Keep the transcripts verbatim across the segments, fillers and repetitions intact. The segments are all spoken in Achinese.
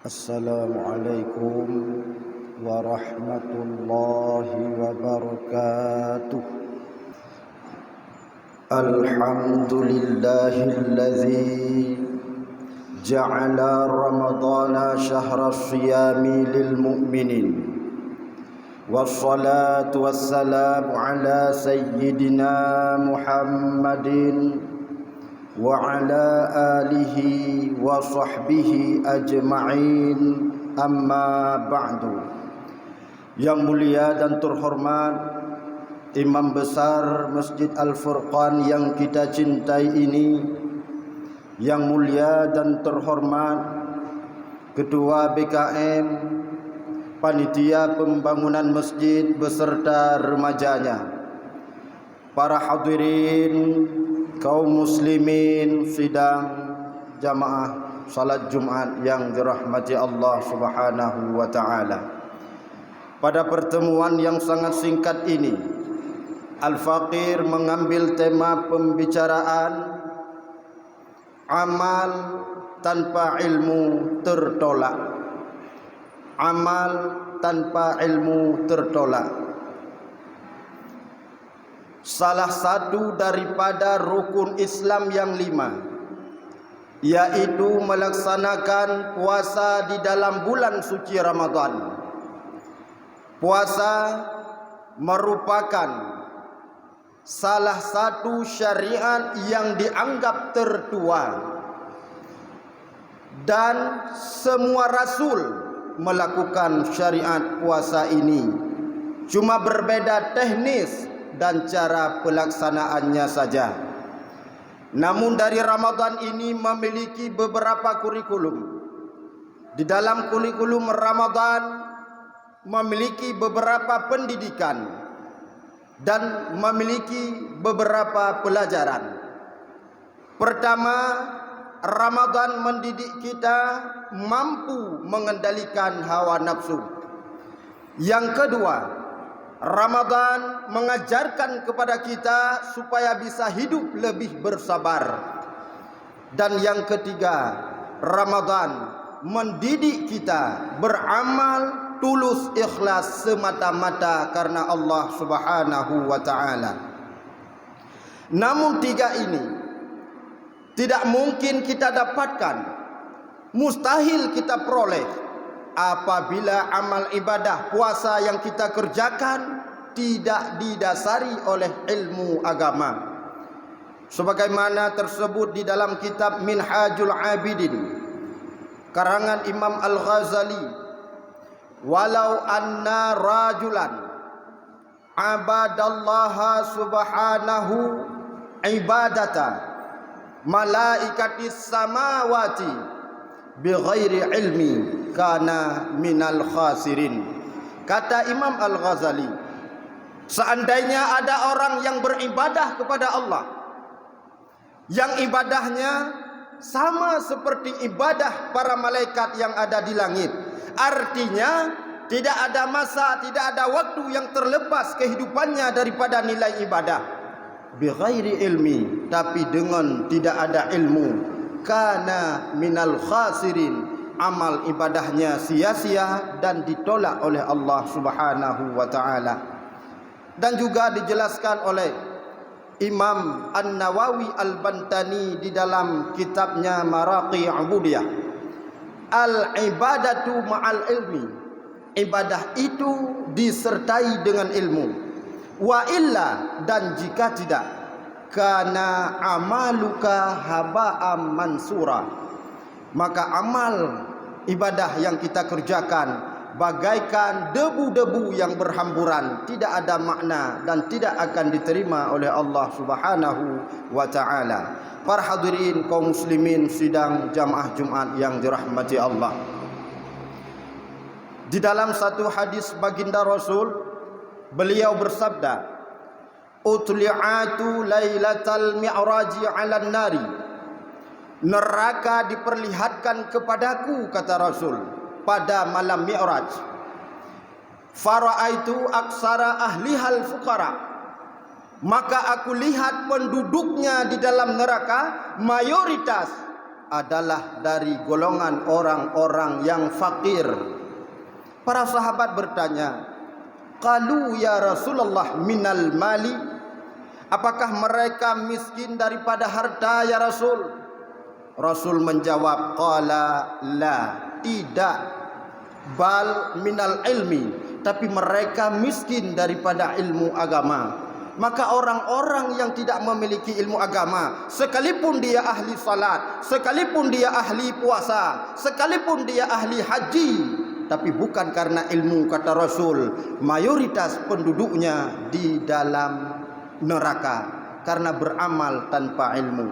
Assalamualaikum warahmatullahi wabarakatuh. Alhamdulillahilladzi ja'ala Ramadhana syahra siyami lil mu'minin. Wassalatu wassalamu ala sayyidina Muhammadin wa ala alihi wa sahbihi ajma'in, amma ba'du. Yang mulia dan terhormat Imam Besar Masjid Al-Furqan yang kita cintai ini, yang mulia dan terhormat Ketua B K M, Panitia Pembangunan Masjid beserta remajanya, para hadirin, kaum muslimin, sidang jamaah salat Jumat yang dirahmati Allah Subhanahu wa taala. Pada pertemuan yang sangat singkat ini, Al-Faqir mengambil tema pembicaraan amal tanpa ilmu tertolak. Amal tanpa ilmu tertolak. Salah satu daripada rukun Islam yang lima, yaitu melaksanakan puasa di dalam bulan suci Ramadan. Puasa merupakan salah satu syariat yang dianggap tertua, dan semua rasul melakukan syariat puasa ini, cuma berbeda teknis dan cara pelaksanaannya saja. Namun, dari Ramadan ini memiliki beberapa kurikulum. Di dalam kurikulum Ramadan memiliki beberapa pendidikan dan memiliki beberapa pelajaran. Pertama, Ramadan mendidik kita mampu mengendalikan hawa nafsu. Yang kedua, Ramadan mengajarkan kepada kita supaya bisa hidup lebih bersabar. Dan yang ketiga, Ramadan mendidik kita beramal tulus ikhlas semata-mata karena Allah Subhanahu wa taala. Namun, tiga ini tidak mungkin kita dapatkan, mustahil kita peroleh apabila amal ibadah puasa yang kita kerjakan tidak didasari oleh ilmu agama. Sebagaimana tersebut di dalam kitab Minhajul Abidin, karangan Imam Al-Ghazali, "Walau anna rajulan abadallaha subhanahu ibadata malaikatis samawati bighairi ilmi kana minal khasirin." Kata Imam Al-Ghazali, seandainya ada orang yang beribadah kepada Allah, yang ibadahnya sama seperti ibadah para malaikat yang ada di langit. Artinya, tidak ada masa, tidak ada waktu yang terlepas kehidupannya daripada nilai ibadah. Bighairi ilmi, tapi dengan tidak ada ilmu, kana minal khasirin, amal ibadahnya sia-sia dan ditolak oleh Allah Subhanahu wa taala. Dan juga dijelaskan oleh Imam An-Nawawi Al-Bantani di dalam kitabnya Maraqi Ubudiyah, "Al-ibadatu ma'al ilmi." Ibadah itu disertai dengan ilmu. "Wa illa," dan jika tidak, "kana amaluka haba'an mansura." Maka amal ibadah yang kita kerjakan bagaikan debu-debu yang berhamburan, tidak ada makna dan tidak akan diterima oleh Allah Subhanahu wa taala. Para hadirin kaum muslimin sidang jamaah Jumat yang dirahmati Allah. Di dalam satu hadis baginda Rasul, beliau bersabda, "Utli'atu lailatal mi'raji 'alan nari." "Neraka diperlihatkan kepadaku," kata Rasul, "pada malam Mi'raj. Fara'aitu aksara ahlihal fuqara." Maka aku lihat penduduknya di dalam neraka mayoritas adalah dari golongan orang-orang yang fakir. Para sahabat bertanya, "Qalu ya Rasulullah minal mali?" Apakah mereka miskin daripada harta, ya Rasul? Rasul menjawab, qala, "La, tidak. Bal minal ilmi, tapi mereka miskin daripada ilmu agama." Maka orang-orang yang tidak memiliki ilmu agama, sekalipun dia ahli salat, sekalipun dia ahli puasa, sekalipun dia ahli haji, tapi bukan karena ilmu, kata Rasul, mayoritas penduduknya di dalam neraka karena beramal tanpa ilmu.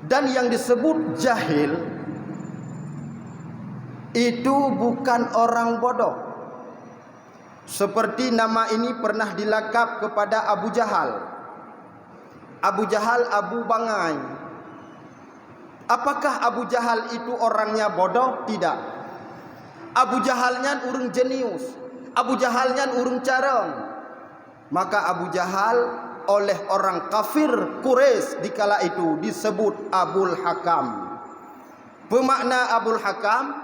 Dan yang disebut jahil itu bukan orang bodoh. Seperti nama ini pernah dilakab kepada Abu Jahal. Abu Jahal Abu Bangai. Apakah Abu Jahal itu orangnya bodoh? Tidak. Abu Jahal nyan ureuëng jenius. Abu Jahal nyan ureuëng carông. Maka Abu Jahal oleh orang kafir Quraisy dikala itu disebut Abul Hakam. Pemakna Abul Hakam,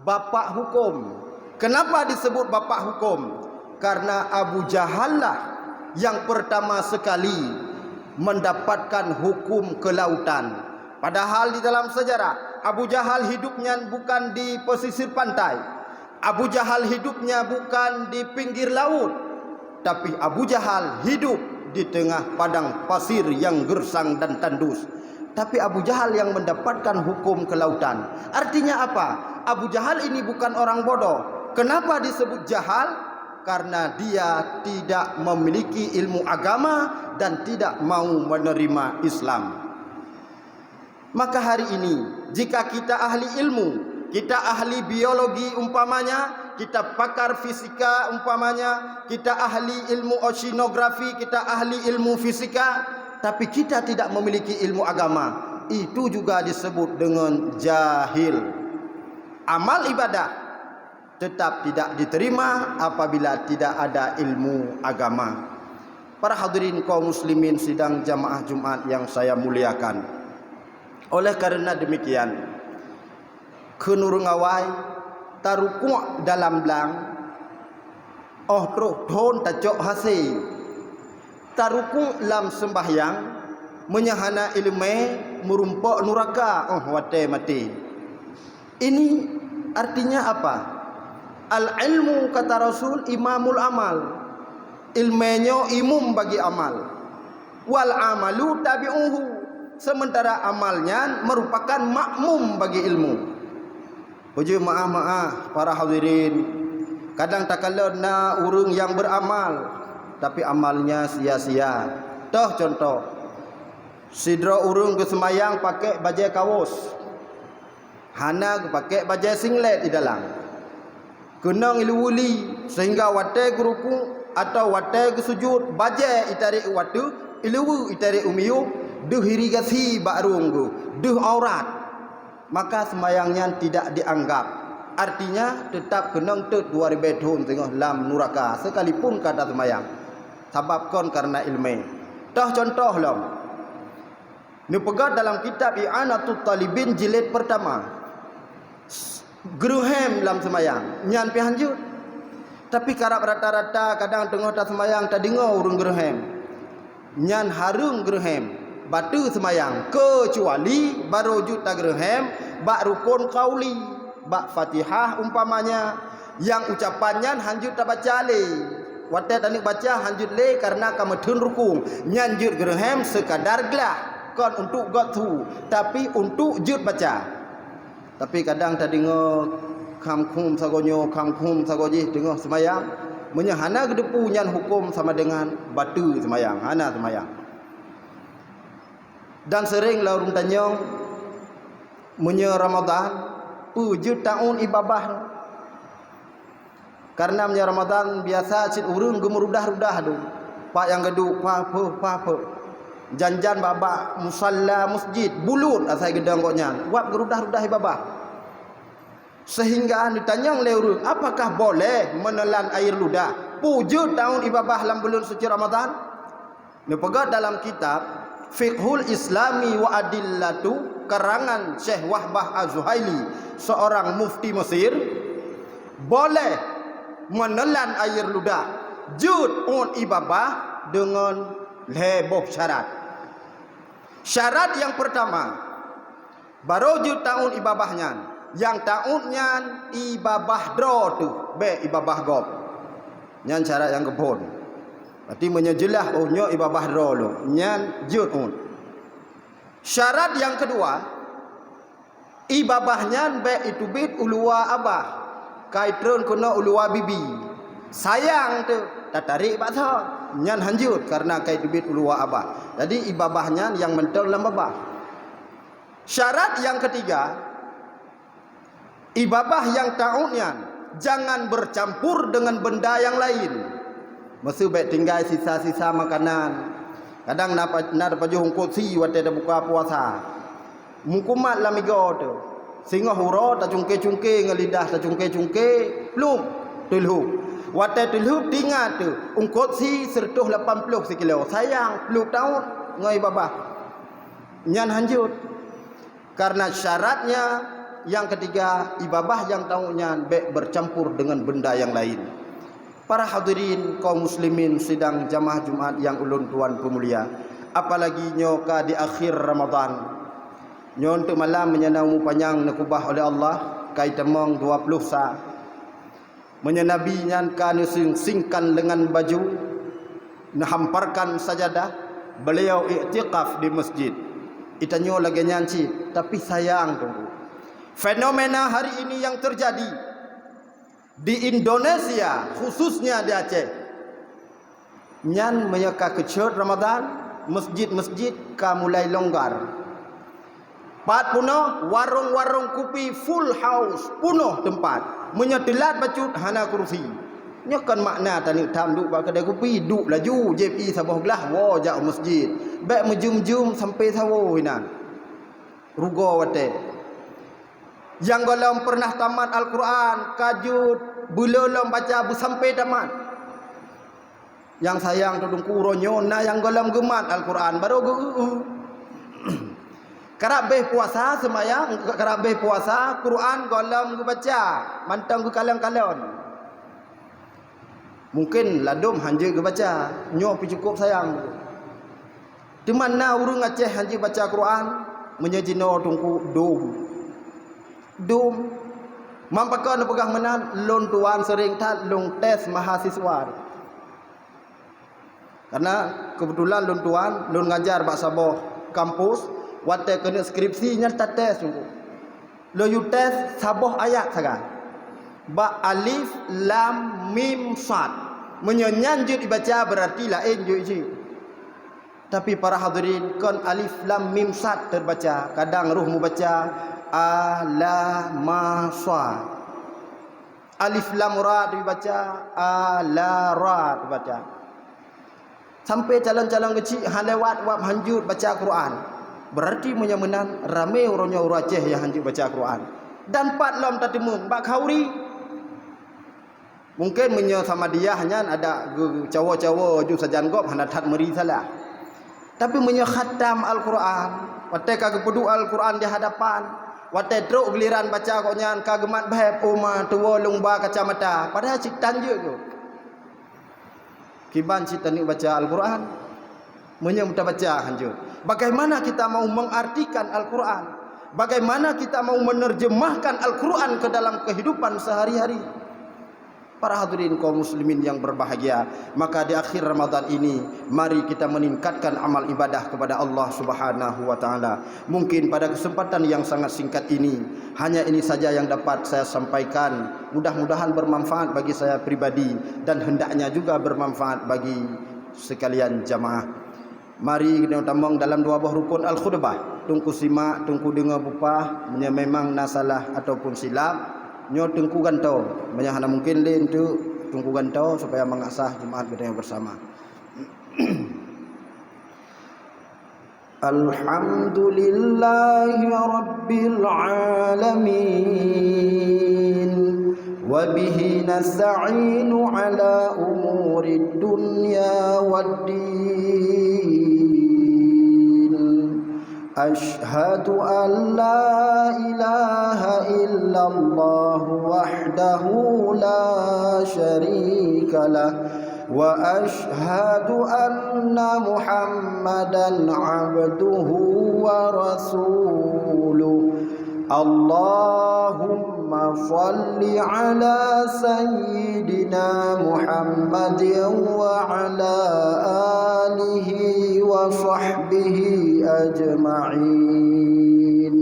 bapak hukum. Kenapa disebut bapak hukum? Karena Abu Jahal lah yang pertama sekali mendapatkan hukum kelautan. Padahal di dalam sejarah, Abu Jahal hidupnya bukan di pesisir pantai. Abu Jahal hidupnya bukan di pinggir laut. Tapi Abu Jahal hidup di tengah padang pasir yang gersang dan tandus. Tapi Abu Jahal yang mendapatkan hukum kelautan. Artinya apa? Abu Jahal ini bukan orang bodoh. Kenapa disebut jahal? Karena dia tidak memiliki ilmu agama dan tidak mau menerima Islam. Maka hari ini, jika kita ahli ilmu, kita ahli biologi umpamanya, kita pakar fisika umpamanya, kita ahli ilmu oceanografi, kita ahli ilmu fisika, tapi kita tidak memiliki ilmu agama, itu juga disebut dengan jahil. Amal ibadah tetap tidak diterima apabila tidak ada ilmu agama. Para hadirin kaum muslimin sidang jamaah Jumat yang saya muliakan. Oleh karena demikian, kheun ureuëng awai, tarukuk dalam blang, óh troh thon tacok hasé. Tarukuk lam seumbahyang, meunyoe hana iéleumé, meurumpok nuraka óh watée maté. Ini artinya apa? Al-ilmu, kata Rasul, imamul amal. Iéleumé nyoe imum bagi amal. Wal amalu tabi'uhu. Sementara amal nyan merupakan makmum bagi ilmu. Peujeuet meuáh-meuáh, para hadirin, kadang takalon na ureuëng nyang beuramal, tapi amalnya sia-sia. Toh contoh, sidroe ureuëng geuseumayang pakai bajée kawos. Hana geupakék bajée singlet di dalam. Keunong iluweue li, sehingga watée geuruku atawa watée geusujut, bajée itarek u ateueh, iluweue itarek u miyueb, deuh irigasi bak rhueng geuh, deuh aurat. Maka seumayang nyan tidak dianggap. Artinya, teutab keunong teut dua ribée thon singoh lam nuraka, sekalipun ka taseumayang. Sabab kon kareuna iéleumé. Toh contoh lom. Neupeugah dalam kitab I'anatut Talibin jilid pertama, geureuhem lam seumayang, nyan pih hanjeuet. Tapi karab rata-rata kadang teungoh taseumayang tadeungoe ureuëng geureuhem. Nyan hareuem geureuhem, bateue seumayang, keucuali barô jeuet tageureuhem bak rukon qauli. Bak Fatihah umpamanya, nyang ucapan nyan hanjeuet tabaca lé. Watée taneuk baca hanjeuet lé kareuna ka meutheun rukung, nyan jeuet geureuhem seukadar glah, kon untuk göt su, tapi untuk jeuet baca. Tapi kadang tadeungoe kham-khum sagoe nyoe, kham-khum sagoe jih teungoh seumayang, meunyoe hana geuteupeue nyan huköm sama deungon bateue seumayang, hana seumayang. Dan seuréng lom ureuëng tanyong, meunyoe Ramadhan, peue jeuet taun ié babah nyoe? Kareuna meunyoe Ramadhan biasa cit ureuëng geumeurudah-rudah dum. Pat nyang geuduek, pah peuh, pah peuh. Jan-jan bak-bak musalla masjid, bulut asai geudong gobnyan, wab geurudah-rudah ié babah. Seuhingga neutanyong lé ureuëng, apakah boleh meuneulan air ludah? Peue jeuet taun ié babah lam buleuen suci Ramadhan? Neupeugah dalam kitab Fiqhul Islami wa Adillatu, karangan Syekh Wahbah Az-Zuhaili, seorang mufti Mesir, boleh menelan air ludah, jeuet ôn ie babah deungon lhée boh syarat. Syarat nyang peurtama, barô jeuet taôn ie babah nyan. Nyang taôn nyan ie babah droe teuh, bék ie babah gob. Nyan syarat nyang keuphon. Berarti meunyoe jeulaih, oh, nyoe ie babah droe lôn, nyan jeuet ôn. Syarat nyang keudua, ie babah nyan bék iteubiet u luwa abah, ka itrôn keunoe u luwa bibi. Sayang teuh, tatarek bak thon, nyan hanjeuet kareuna ka iteubiet u luwa abah. Jadi, ie babah nyan nyang mantong lam babah. Syarat nyang keutiga, ie babah nyang taôt nyan jangan bercampur dengan benda nyang laén. Meuseu bék tinggai sisa-sisa makanan. Kadang na pa-, na tapajoh eungkôt sie watée tabuka puasa. Meukumat lam igoe teuh. Singoh uroe tacungke-cungke ngon lidah tacungke-cungke, plup, teulheueb. Watée teulheueb teuingat teuh, eungkôt sie sireutôh lapan ploh sikilo. Sayang, plup taôt ngon ie babah. Nyan hanjeuet. Karena syaratnya nyang keutiga, ie babah nyang taôt nyan bék bercampur dengan benda nyang laén. Para hadirin kaum muslimin sidang jamaah Jumat nyang ulôn tuan peumulia, apalagi nyoe ka di akhir Ramadan. Nyoe teuk malam meunyoe na umu panyang neukeubah oleh Allah, ka itamong dua ploh sa. Meunyoe Nabi nyan ka neusingkan lengan baju, neuhamparkan sajadah, beliau iktikaf di masjid. Itanyoe lagée nyan cit, tapi sayang teungku. Fenomena hari ini yang terjadi di Indonesia, khususnya di Aceh, nyan meunyoe ka keucot Ramadan, masjid-masjid ka mulai longgar. Pat punoh, warong-warong kupi full house, punoh teumpat. Meunyoe teulat bacut, hana kursi. Nyoe kon makna taneuk tham duek bak keudai kupi, duek laju, jieb ie saboh glah, woe jak u masjid. Bék meujeuem-jeuem sampoe sawoe inan. Rugoe watée. Nyang gohlom peureunah tamat Al-Qur'an, ka jeuet beulolom baca beusampoe tamat. Nyang sayang teungku, uroe nyoe na nyang gohlom geumat Al-Qur'an, barô geu-eu-eu. Karab béh puasa seumayang, karab béh puasa, Qur'an gohlom geubaca, mantong geukalon-kalon. Mungken ladôm hanjeuet geubaca, nyoe pih cukôp sayang. Teuma na ureuëng Aceh hanjeuet baca Qur'an, meunyoe jinoe teungku dum. Dum. Mam pakon neupeugah meunan, lôn tuan seuring that lôn tes mahasiswa. Karena keubeutulan lôn tuan, lôn ngajar bak saboh kampus, watée keuneuk skripsi nyan tates teungku. Lôn yue tes saboh ayat sagai. Bak alif lam mim sad. Meunyoe nyan jeuet ibaca, berarti laén jeuet jih. Tapi para hadirin, kon alif lam mim sad teubaca, kadang roh mubaca a la ma sa. Alif lam ra teubaca a la ra teubaca. Sampoe calon-calon keuchik hana lewat wab hanjeuet baca Quran. Berarti meunyoe meunan, ramé uroe nyoe ureuëng Aceh nyang hanjeuet baca Quran. Dan pat lom tateumeung bak khauri. Mungken meunyoe Samadiyah nyan adak geucawo-cawo ju sajan gob hana that meuri salah. Tapi meunyoe khatam Al-Quran, watée ka geupeuduek Al-Quran di hadapan, watée trok giliran baca gobnyan ka geumat bheb, "Oh ma, tuwoe lôn ba kacamata," padahai cit tan jeuet geuh. Kiban cit taneuk baca Al-Quran, meunyoe tabaca hanjeuet. Bagaimana kita mau mengartikan Al-Quran? Bagaimana kita mau menerjemahkan Al-Quran ke dalam kehidupan sehari-hari? Para hadirin kaum muslimin yang berbahagia, maka di akhir Ramadan ini, mari kita meningkatkan amal ibadah kepada Allah Subhanahu wa Ta'ala. Mungkin pada kesempatan yang sangat singkat ini, hanya ini saja yang dapat saya sampaikan. Mudah-mudahan bermanfaat bagi saya pribadi dan hendaknya juga bermanfaat bagi sekalian jamaah. Mari keuneuk tamong dalam dua boh rukun al-khutbah. Teungku simak, teungku deungoe bupah, meunyoe memang na salah ataupun silap, nyoe teungku gantoe. Meunyoe hana mungken lé enteuk, teungku gantoe supaya mangat sah Jumaat geutanyoe bersama. Alhamdulillahi rabbil alamin. Wa bihi nasta'inu ala umurid dunya wad din. أشهد أن لا إله إلا الله وحده لا شريك له، وأشهد أن محمدا عبده ورسوله. اللهم صل على سيدنا محمد وعلى آله وصحبه أجمعين.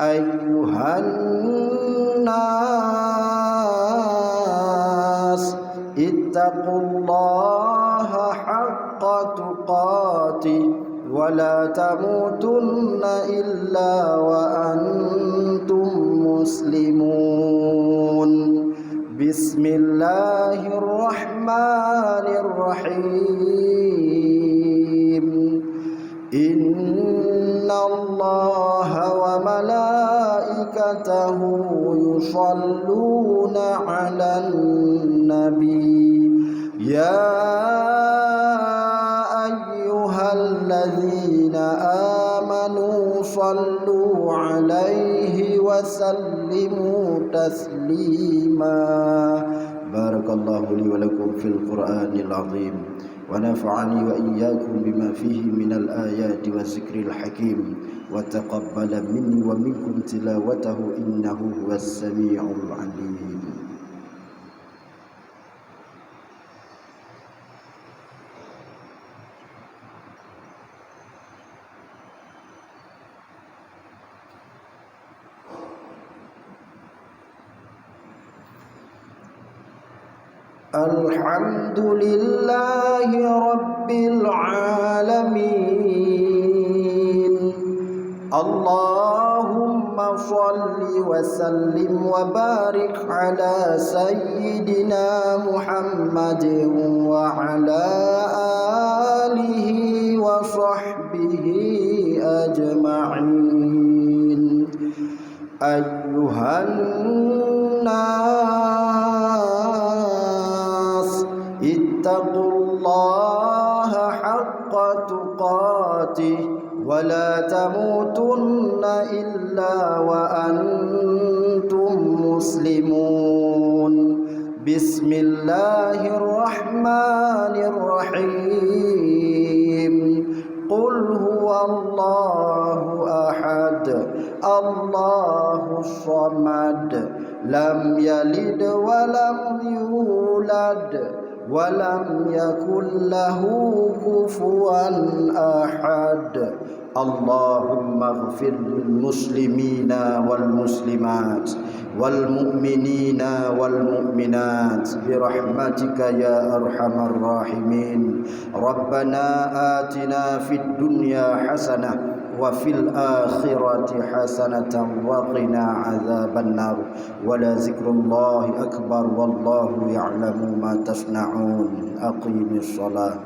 أيها الناس، اتقوا الله حق تقاته ولا تموتن إلا وأنتم مسلمون. بسم الله الرحمن الرحيم. إن الله وملائكته يصلون على النبي. يا أيها الذين آمنوا صلوا عليه وسلموا تسليما. بارك الله لي ولكم في القرآن العظيم، ونفعني وإياكم بما فيه من الآيات والذكر الحكيم، وتقبل مني ومنكم تلاوته إنه هو السميع العليم. الحمد لله رب العالمين. اللهم صل وسلم وبارك على سيدنا محمد وعلى آله وصحبه أجمعين. أيها الناس، اتقوا الله حق تقاته ولا تموتن إلا وأنتم مسلمون. بسم الله الرحمن الرحيم. قل هو الله أحد، الله الصمد، لم يلد ولم يولد، ولم يكن له كفوا أحد. اللهم اغفر للمسلمين والمسلمات والمؤمنين والمؤمنات برحمتك يا أرحم الراحمين. ربنا آتنا في الدنيا حسنة وفي الآخرة حسنة وقنا عذاب النار. ولذكر الله أكبر والله يعلم ما تصنعون. أقيم الصلاة.